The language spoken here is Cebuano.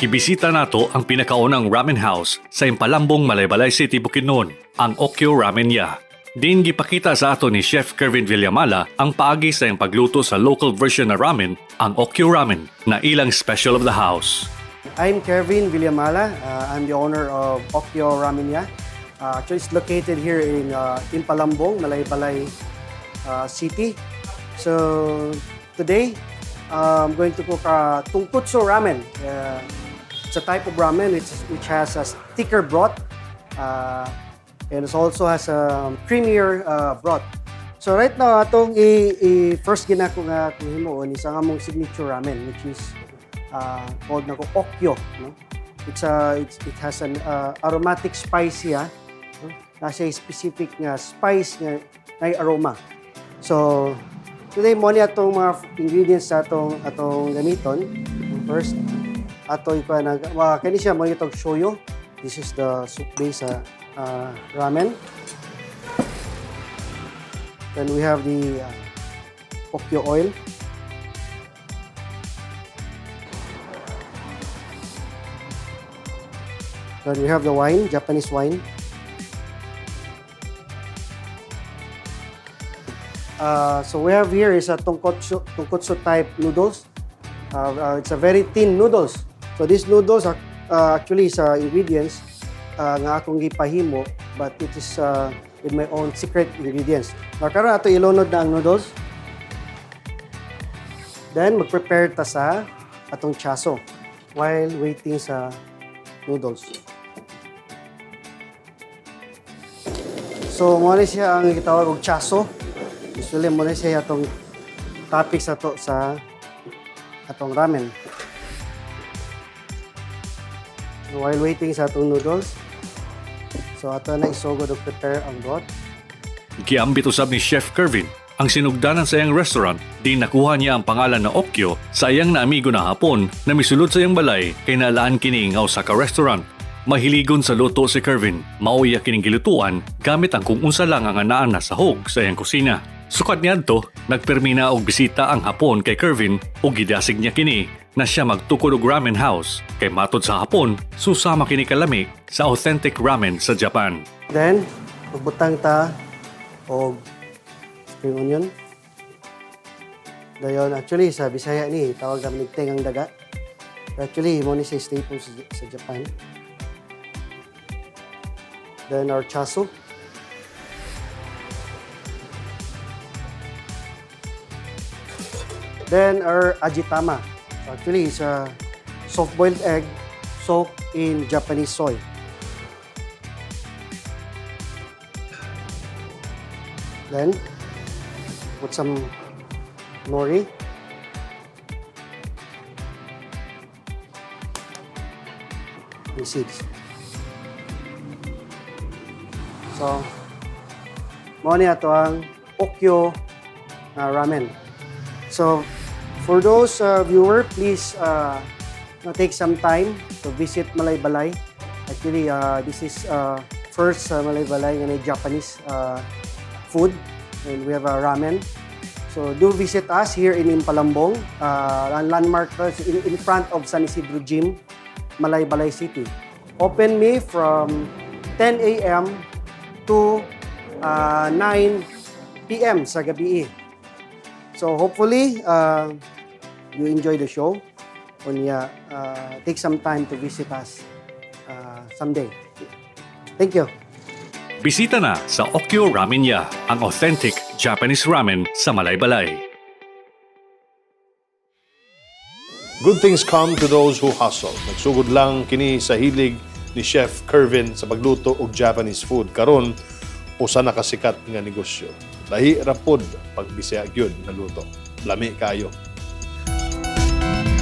Gibisita nato ang pinakaunang ramen house sa Impalambong, Malaybalay City, Bukidnon, ang Okyo Ramen Ya. Din gipakita sa ato ni Chef Kervin Villamala ang paagi sa iyang pagluto sa local version na ramen, ang Okyo Ramen, na ilang special of the house. I'm Kervin Villamala. I'm the owner of Okyo Ramenya. Actually, it's located here in Impalambong, Malaybalay City. So today, I'm going to cook tonkotsu ramen. It's a type of ramen which has a thicker broth and it also has a creamier broth. So right now, atong i first ginako nga akong himuon is ang among signature ramen, which is called nako Okyo. No? It has an aromatic spice siya. No? Nasa specific nga spice nga na aroma. So today mo ni atong mga ingredients sa atong gamiton. First, ato ipa nag kani siya mo itong shoyu. This is the soup base sa ramen. Then we have the Okyo oil. Then we have the wine, Japanese wine. So we have here is a tonkotsu type noodles. It's a very thin noodles. So these noodles are actually sa ingredients nga akong gipahimo, but it is with my own secret ingredients. Now karon ato ilunod na ang noodles. Then mag-prepare ta sa atong chaso while waiting sa noodles. So mo ni siya ang gitawag og chaso. Usually mo ni siya atong topic sa to sa atong ramen. So, while waiting sa atong noodles, so ato na isugod og prepare ang broth. Giambit usab ni Chef Kervin ang sinugdanan sa iyang restaurant di nakuha niya ang pangalan na Okyo sa iyang naamigo na Hapon na misulod sa iyang balay kay naalaan kini nga usa ka restaurant. Mahiligon sa luto si Kervin, mao iya kining gilutuan gamit ang kung unsa lang ang anaan na sahog sa iyang kusina. Sukad niadto, nagpermi na og bisita ang Hapon kay Kervin ug gidasig niya kini na siya magtukod og ramen house kay matod sa Hapon, susama kini kalami sa authentic ramen sa Japan. Then magbutang ta og spring onion. Dayon, actually sa Bisaya ni tawag namin og tingang daga. Actually mo ni siya staple sa Japan. Then our chaso. Then our ajitama. So actually, it's a soft-boiled egg soaked in Japanese soy. Then, put some nori. And seeds. So, mao ni ato ang Okyo na ramen. So, for those viewer, please take some time to visit Malaybalay. Actually, this is first Malaybalay nga na Japanese food, and we have a ramen. So do visit us here in Impalambong. Ang landmark is in front of San Isidro Gym, Malaybalay City. Open me from 10 a.m. to 9 p.m. sa gabi. So hopefully, you enjoy the show. Unya, take some time to visit us someday. Thank you. Bisita na sa Okyo Ramen Ya, ang authentic Japanese ramen sa Malaybalay. Good things come to those who hustle. Nagsugod lang kini sa hilig ni Chef Kervin sa pagluto og Japanese food. Karon, usa na kasikat nga negosyo. Lahi ra pod pag Bisaya gyud nga luto. Lami kayo.